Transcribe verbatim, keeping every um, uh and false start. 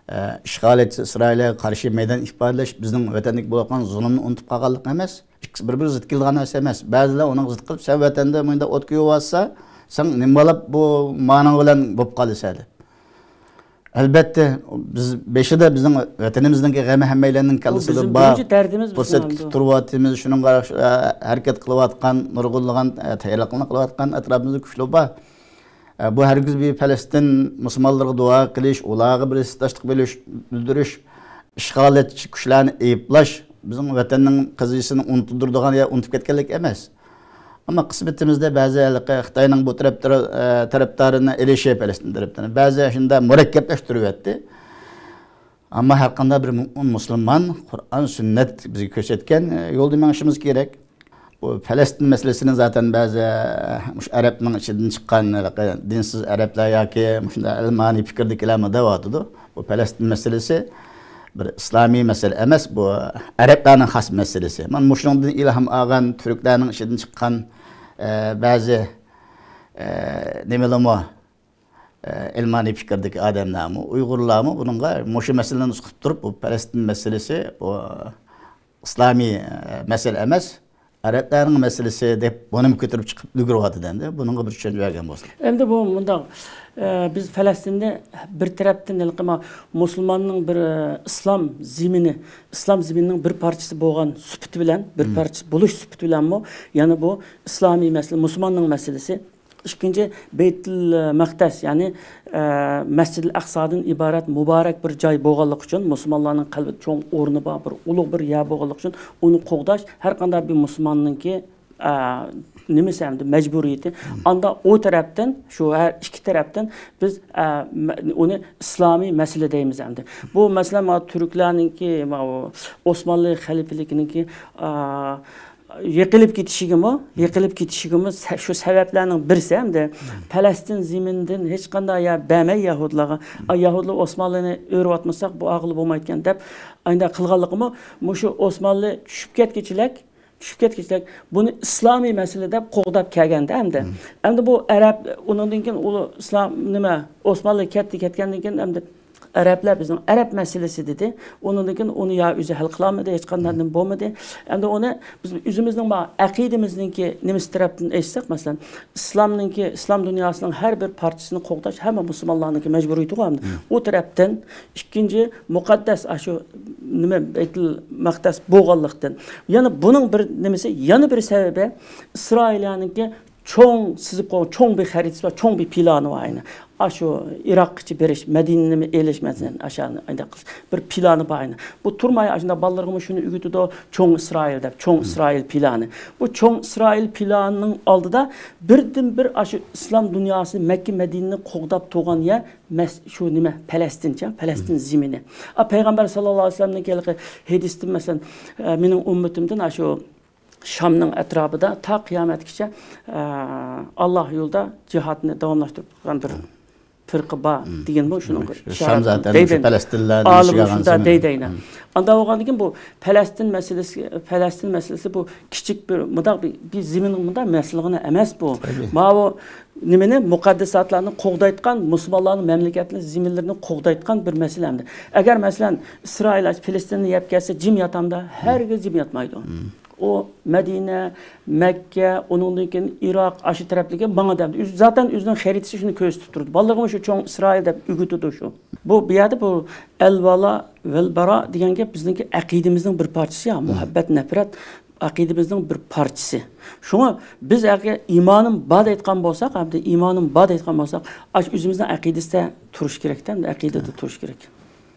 ئىشغالچى ئىسرائىلىيەگە قارشى مەيدان ئىپادىلەش بىزنىڭ ۋەتەندىكى بولۇۋاتقان زۇلۇمنى ئۇنتۇپ قالغانلىق ئەمەس. ئىككىسى بىر-بىرىگە زىت كېلىدىغان نەرسە ئەمەس. بەزىلەر ئۇنىڭغا زىت قىلىپ، سەن ۋەتەندە مۇنداق ئوت كۆيۈۋاتسا، سەن نېمە بولۇپ بۇ مانىڭ بىلەن بولۇپ قالىسەن دەپ. ئەلبەتتە، بىز بېشىدا بىزنىڭ ۋەتىنىمىزنىڭكى غېمى ھەممەيلەننىڭ كاللىسىدا بار. پۇرسەتكە تۇرۇۋاتىمىز، شۇنىڭغا ھەرىكەت قىلىۋاتقان، نۇرغۇنلىغان، ئە، تەييارلىقلارنى قىلىۋاتقان ئەتراپىمىزدا كۈچلۈك بار. ئە، بۇ ھەرگىز بىر پەلەستىن مۇسۇلمانلىرىغا دۇئا قىلىش، ئۇلارغا بىر ھېسداشلىق بىلدۈرۈش، ئىشغالچى كۈچلەرنى ئەيىبلەش بىزنىڭ ۋەتەننىڭ قەزىيىسىنى ئۇنتۇلدۇرىدىغان يا ئۇنتۇپ كەتكەنلىك ئەمەس. ئەمما قىسمىتىمىزدە بەزى ھېلىقى خىتاينىڭ بۇ تەرەپ-، تەرەپ-، ئە، تەرەپدارىنى ئېلىشى پەلەستىن تەرەپدارىنى بەزى شۇنداق مۇرەككەپلەشتۈرۈۋەتتى. ئەمما ھەر قانداق بىر مۇئمىن مۇسۇلمان قۇرئان، سۈننەت بىزگە كۆرسەتكەن، ئە، يولدا مېڭىشىمىز كېرەك. بۇ پەلەستىن مەسىلىسىنى زاتەن بەزى، ئە، مۇشۇ ئەرەبنىڭ ئىچىدىن چىققان ھېلىقى دىنسىز ئەرەبلەر ياكى مۇشۇنداق ئەلمانىي پىكىردىكىلەرمۇ دەۋاتىدۇ. بۇ پەلەستىن مەسىلىسى بىر ئىسلامىي مەسىلە ئەمەس، بۇ ئەرەبلەرنىڭ خاس مەسىلىسى. مانا مۇشۇنىڭدىن ئىلھام ئالغان تۈركلەرنىڭ ئىچىدىن چىققان، ئە، بەزى، ئە، نېمىلىمۇ، ئە، ئىلمانىي پىكىردىكى ئادەملەرمۇ، ئۇيغۇرلارمۇ بۇنىڭغا مۇشۇ مەسىلىنى نۇتۇق قىلىپ تۇرۇپ، بۇ پەلەستىن مەسىلىسى، بۇ ئىسلامىي، ئە، مەسىلە ئەمەس، ئەرەبلەرنىڭ مەسىلىسى دەپ بۇنىمۇ كۆتۈرۈپ چىقىپ ئۈلگۈرۈۋاتىدۇ ئەمدى. بۇنىڭغا بىر چۈشەنچە بەرگەن بولسا. ئەمدى بۇ مۇنداق، ئە، بىز پەلەستىننى بىر تەرەپتىن ھېلىقى ما-، مۇسۇلماننىڭ بىر، ئە، ئىسلام زېمىنى، ئىسلام زېمىنىنىڭ بىر پارچىسى بولغان سۈپىتى بىلەن، بىر پارچىسى بولۇش سۈپىتى بىلەنمۇ، يەنە بۇ ئىسلامىي مەسىلە، مۇسۇلماننىڭ مەسىلىسى، ئىككىنچى، بەيتۇل مەقدەس، يەنى، ئە، مەسجىدىل ئەقسادىن ئىبارەت مۇبارەك بىر جاي بولغانلىقى ئۈچۈن، مۇسۇلمانلارنىڭ قەلبىدە چوڭ ئورنى بار، بىر ئۇلۇغ بىر يەر بولغانلىقى ئۈچۈن، ئۇنى قوغداش ھەر قانداق بىر مۇسۇلماننىڭكى، ئە، نېمىسى ئەمدى مەجبۇرىيىتى. ئاندا ئۇ تەرەپتىن، شۇ ھەر ئىككى تەرەپتىن بىز، ئە، مە-، ئۇنى ئىسلامىي مەسىلە دەيمىز ئەمدى. بۇ مەسىلەن، مانا تۈركلەرنىڭكى، مانا ئوسمانلى خەلىپىلىكىنىڭكى، ئە، يىقىلىپ كېتىشىگىمۇ، يىقىلىپ كېتىشىگىمۇ سە-، شۇ سەۋەبلەرنىڭ بىرسى ئەمدى پەلەستىن زېمىنىدىن ھېچقانداق يەر بەرمەي يەھۇدىيلارغا، ئا، يەھۇدىيلار ئوسمانلىنى ئۆرۈۋاتمىساق، بۇ ئالغىلى بولمايدىكەن دەپ، ئانداق قىلغانلىقىمۇ مۇشۇ ئوسمانلى چۈشۈپ كەتكۈچىلىك، چۈشۈپ كەتكۈچىلىك بۇنى ئىسلامىي مەسىلە دەپ قوغداپ كەلگەندە ئەمدى. ئەمدى بۇ ئەرەب، ئۇنىڭدىن كېيىن ئۇلۇ ئىسلام نېمە، ئوسمانلى كەتتى، كەتكەندىن كېيىن ئەمدى ئەرەبلەر بىزنىڭ ئەرەب مەسىلىسى دېدى. ئۇنىڭدىن كېيىن ئۇنى يا ئۆزى ھەل قىلالمىدى، ھېچقانداق نېمە بولمىدى. ئەمدى ئۇنى بىز ئۆزىمىزنىڭ بار ئەقىدىمىزنىڭكى نېمىسى تەرەپتىن ئېيتساق، مەسىلەن، ئىسلامنىڭكى، ئىسلام دۇنياسىنىڭ ھەر بىر پارچىسىنى قوغداش ھەممە مۇسۇلمانلارنىڭكى مەجبۇرىيىتىغۇ ئەمدى. ئۇ تەرەپتىن ئىككىنچى مۇقەددەس، ئاشۇ نېمە، بەيتۇل مەقدەس بولغانلىقتىن. يەنە بۇنىڭ بىر نېمىسى، يەنە بىر سەۋەبى، ئىسرائىلىيەنىڭكى چوڭ سىزىپ قويغان چوڭ بىر خەرىتىسى بار، چوڭ بىر پىلانى بار ئەينى. ئاشۇ ئىراققىچە بېرىش، مەدىنىنى ئېلىش، مەسىلەن، ئاشۇنى ئانداق قىلىش بىر پىلانى بار ئەينى. بۇ تۇرماي ئاشۇنداق بالىلىرغىمۇ شۇنى ئۆگىتىدۇ، چوڭ ئىسرائىل دەپ، چوڭ ئىسرائىل پىلانى. بۇ چوڭ ئىسرائىل پىلانىنىڭ ئالدىدا بىردىنبىر ئاشۇ ئىسلام دۇنياسىنى، مەككە مەدىنىنى قوغداپ تۇرغان يەر مەس-، شۇ نېمە، پەلەستىنچە، پەلەستىن زېمىنى. ئا، پەيغەمبەر ساللاللاھۇ ئەلەيھى ۋەسەللەمنىڭ ھېلىقى ھەدىستىن، مەسىلەن، ئە، مېنىڭ ئۈممىتىمدىن ئاشۇ شامنىڭ ئەتراپىدا تا قىيامەتكىچە، ئە، ئاللاھ يولىدا جىھادنى داۋاملاشتۇرۇپ تۇرغان بىر پىرقە بار دېگەنمۇ شۇنىڭغا ئىشارەت قىلىدۇ. شام زاتەن مۇشۇ پەلەستىنلەرنى ئالىم ئىشىگە ئالغان شۇنداق زېمىن. دەيدۇ ئەينى. ئانداق بولغاندىن كېيىن بۇ پەلەستىن مەسىلىسى، پەلەستىن مەسىلىسى بۇ كىچىك بىر، مۇنداق بىر، بىر زېمىننىڭ مۇنداق مەسىلىگىنە ئەمەس بۇ. ماۋۇ نېمىنى، مۇقەددەساتلارنى قوغدايدىغان، مۇسۇلمانلارنىڭ مەملىكەتلىرى، زېمىنلىرىنى قوغدايدىغان بىر مەسىلە ئەمدى. ئەگەر، مەسىلەن، ئىسرائىل پەلەستىننى يەپ كەتسە، جىم ياتامدا؟ ھەرگىز جىم ياتمايدۇ. ئۇ مەدىنە، مەككە، ئۇنىڭدىن كېيىن ئىراق، ئاشۇ تەرەپلىككە ماڭىدۇ ئەمدى. ئۆزى، زاتەن ئۆزىنىڭ خەرىتىسى شۇنى كۆرسىتىپ تۇرىدۇ. بالىلىرىغىمۇ شۇ چوڭ ئىسرائىل دەپ ئۆگىتىدۇ شۇ. بۇ، بۇ يەردە بۇ ئەل ۋالا ۋەل بارا دېگەن گەپ بىزنىڭكى ئەقىدىمىزنىڭ بىر پارچىسى يا، مۇھەببەت، نەپرەت ئەقىدىمىزنىڭ بىر پارچىسى. شۇڭا بىز ئەگەر ئىمانىم بار دەيدىغان بولساق، ھەمدە ئىمانىم بار دەيدىغان بولساق، ئاشۇ ئۆزىمىزنىڭ ئەقىدىسىدە تۇرۇش كېرەكتە، ئەقىدىدە تۇرۇش كېرەك.